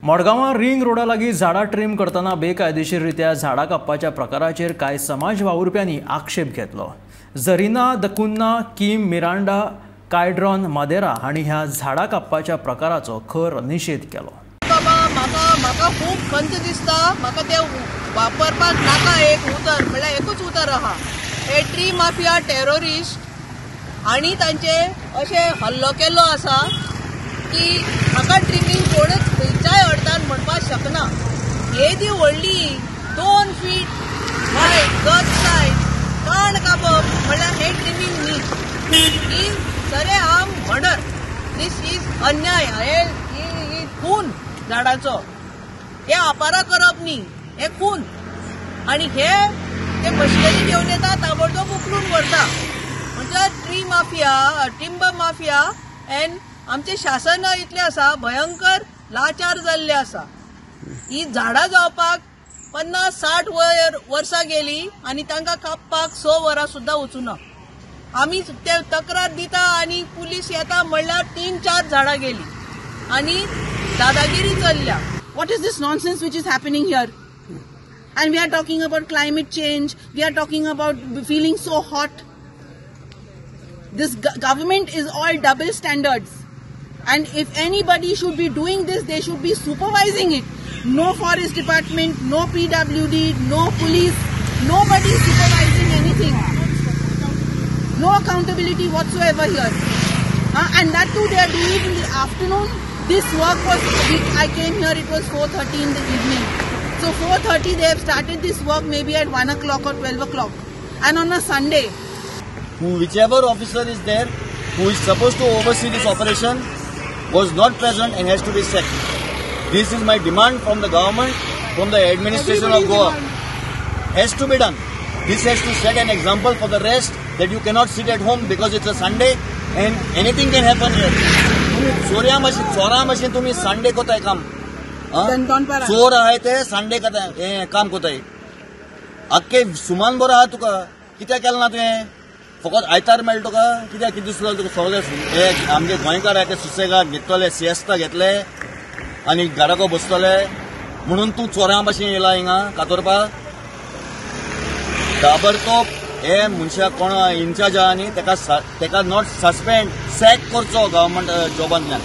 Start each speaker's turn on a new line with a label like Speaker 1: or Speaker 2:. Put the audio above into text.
Speaker 1: मडगांवां रिंग रोडा लागीं झाडां ट्रीम करतना बेकायदेशीररित्या झाडां कापपाच्या प्रकाराचेर कांय समाज वावुरप्यांनी आक्षेप घेतलो. जरीना दकुन्ना, किम मिरांडा, कायड्रॉन मादेरा हांणी ह्या झाडां कापपाच्या प्रकाराचो खर निशेध केलो.
Speaker 2: बाबा म्हाका म्हाका खूब खंत दिसता. म्हाका ते वापरपाक नाका एक उतर, म्हणल्यार एकूच उतर आहा, हे ट्री माफिया टेररिस्ट आनी तांचे अशें हल्लो केल्लो आसा की म्हाका ट्रिमींग कोणूच खंयच्याय अर्थान म्हणपाक शकना. येदी व्हडली 2 फीट वायट गज सायज काण कापप म्हणल्यार हें ट्रिमींग न्ही, ही सरेआम मर्डर. दीस is अन्याय. हे खून झाडाचो, हे अपारा करप न्ही, हे खून. आनी हे ते मशिनरी घेवन येता, ताबडतोब उखलून व्हरता. म्हणजे tree mafia, timber mafia and आमचे शासन इतलें आसा भयंकर लाचार जाल्ले आसा. ही झाडां जावपाक 50-60 वर्सां गेली आनी तांकां कापपाक 6 वरां सुद्दां वचूना. आमी ते तक्रार दिता आनी पुलीस येता म्हणल्यार 3-4 झाडां गेली आनी दादागिरी चल्ल्या.
Speaker 3: What is this nonsense which is happening here? And we are talking about climate change, we are talking about feeling so hot. This government is all double standards. And if anybody should be doing this, they should be supervising it. No forest department, no PWD, no police, nobody is supervising anything. No accountability whatsoever here. And that too they are doing it in the afternoon. This work was, I came here, it was 4:30 in the evening. So 4:30 they have started this work maybe at 1 o'clock or 12 o'clock. And on a Sunday.
Speaker 4: Whichever officer is there who is supposed to oversee this operation was not present and has to be sacked. This is my demand from the government, from the administration of Goa. Has to be done. This has to set an example for the rest that you cannot sit at home because it's a Sunday and anything can happen here. चोऱ्या machine, चोरा machine तुम्ही Sunday कोताय काम, चोर आहे ते Sunday कोताय काम कोताय. अख्खे सुमान बरो आहा तुका, कित्याक केलें ना तुवें? फकत आयतार मेळटा तुका? कित्याक कितें दिसलो तुका? सगळे हे आमगे गोंयकार आहा ते सुसेगाद न्हिदतले, सिएस्ता घेतले आनी घराको बसतले म्हणून तूं चोरां भाशेन येयला हिंगा कातोरपाक. ताबडतोब हे मनशाक कोण इन्चार्ज आहा न्ही तेका not suspend, sack करचो गव्हर्मेंट जॉबांतल्यान.